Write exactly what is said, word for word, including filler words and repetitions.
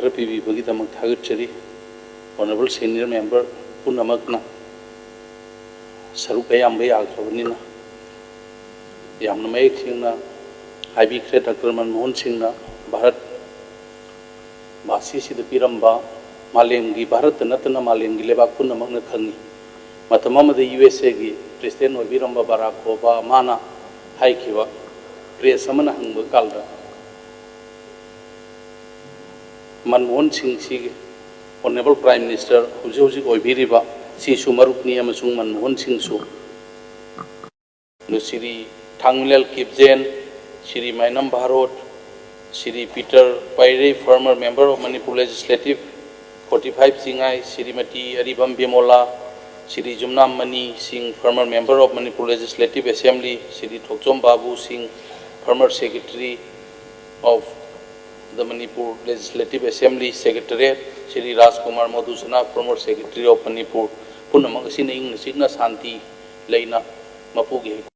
ꯈꯔ ꯄꯤꯕꯤꯕꯒꯤꯗꯃꯛ ꯊꯥꯒꯠꯆꯔꯤ꯫ Honourable senior member ꯄꯨꯝꯅꯃꯛꯅ ꯁꯔꯨꯛ ꯑꯌꯥꯝꯕ ꯌꯥꯈ꯭ꯔꯕꯅꯤꯅ ꯌꯥꯝꯅ ꯃꯌꯦꯛ ꯁꯦꯡꯅ ꯍꯥꯏꯕꯤꯈ꯭ꯔꯦ꯫ ꯗꯥꯛꯇꯔ ꯃꯟꯃꯣꯍꯟ ꯁꯤꯡꯅ ꯚꯥꯔꯠ ꯚꯥꯁꯤꯁꯤꯗ ꯄꯤꯔꯝꯕ ꯃꯥꯂꯦꯝꯒꯤ, ꯚꯥꯔꯠꯇ ꯅꯠꯇꯅ ꯃꯥꯂꯦꯝꯒꯤ ꯂꯩꯕꯥꯛ ꯄꯨꯝꯅꯃꯛꯅ ꯈꯪꯉꯤ꯫ ꯃꯇꯝ ꯑꯃꯗ ꯌꯨ ꯑꯦꯁ ꯑꯦꯒꯤ ꯄ꯭ꯔꯦꯁꯤꯗꯦꯟ ꯑꯣꯏꯕꯤꯔꯝꯕ ꯕꯔꯥꯛ ꯑꯣꯕꯥꯃꯥꯅ ꯍꯥꯏꯈꯤꯕ, ꯄ꯭ꯔꯦꯁ ꯑꯃꯅ ꯍꯪꯕ ꯀꯥꯟꯗ, ꯃꯟꯃꯣꯍꯟ ꯁꯤꯡꯁꯤ Honourable Prime Minister ꯍꯧꯖꯤꯛ ꯍꯧꯖꯤꯛ ꯑꯣꯏꯕꯤꯔꯤꯕ ꯁꯤꯁꯨ ꯃꯔꯨꯞꯅꯤ ꯑꯃꯁꯨꯡ ꯃꯟꯃꯣꯍꯟ ꯁꯤꯡꯁꯨ꯫ ꯑꯗꯨ Shri Thangminlel Kipgen, Shri Mainam Bharat, Shri Peter Pairei, former member of Manipur Legislative, forty five Chingai, Shrimati Aribam Bimola, Shri Jumnam Mani Singh, former member of Manipur Legislative Assembly, Shri Thokchom Babu Singh, former secretary of the Manipur Legislative Assembly Secretariat, Shri Rajkumar ꯃꯣꯗꯨꯁꯅꯥ, former secretary of Manipur, ꯄꯨꯝꯅꯃꯛ ꯑꯁꯤꯅ ꯏꯪꯅ ꯆꯤꯛꯅ ꯁꯥꯟꯇꯤ ꯂꯩꯅ ꯃꯄꯨꯒꯤ